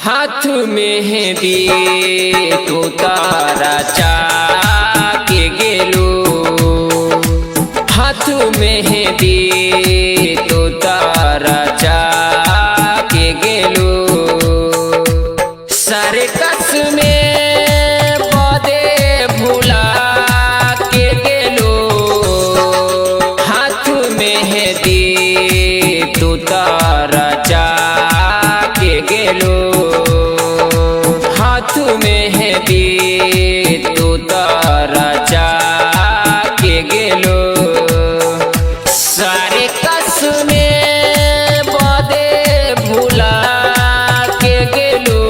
हाथ मेहंदी तू तारा के गेलू, हाथ मेहंदी तू तारा के गेलू। सारे कस में पदे भुला के गेलू, हाथ मेहंदी तू तारा के गेलू, हाथ मेहंदी तू तारा के गेलू। सारे कस में बदे भुला के गेलू,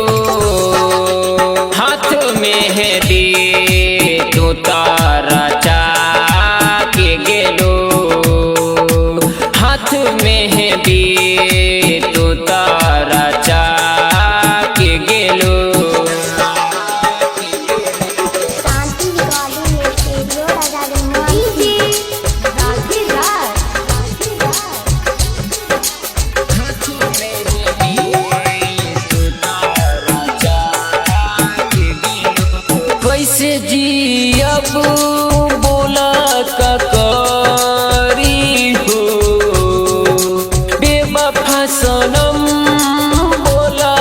हाथ मेहंदी तू तारा के गेलू, हाथ मेहंदी तू तारा के गेलू। शांति रिकॉर्डिंग स्टूडियो राजा डीजे राधे राज। कैसे जियब बोला करी हो, बेवफा सनम बोला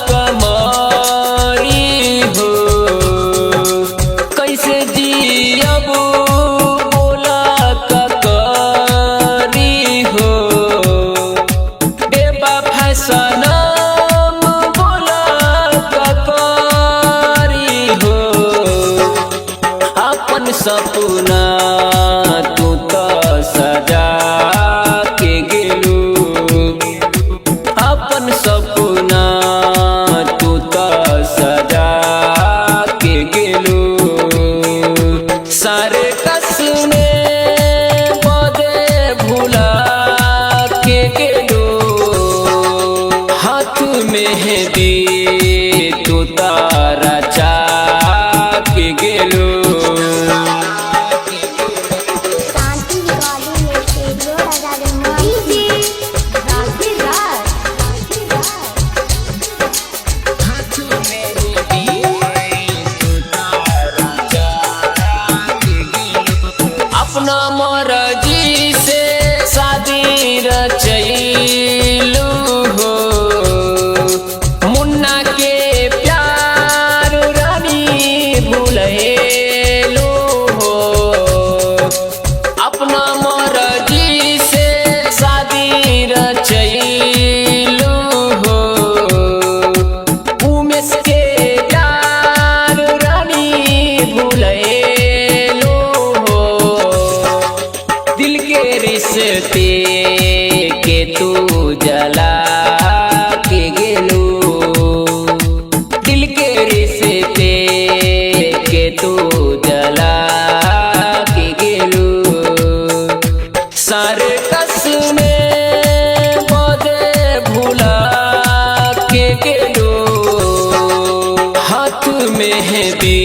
कमारी हो। कैसे जियब बोला करी हो, बेवफा सनम बोला करी हो। अपन सपना तू तो सजा के गेलू, अपन सपना तू तो सजा के गेलू। सारे कस में बदे भुला के गेलू, हाथ मेहंदी तू तारा के गेलू। शांति रिकॉर्डिंग स्टूडियो राजा डीजे राधे राज। अपना मर्जी से शादी रचैलू हो, मुन्ना के प्यार रानी भुलैलू हो। अपना मर्जी से शादी रचैलू हो, उमेश के प्यार रानी भुलैलू हो। दिल के रिश्ते के तू जला के गेलू, दिल के रिश्ते के तू जला के गेलू। सारे कस में बदे भुला के गेलू, हाथ मेहंदी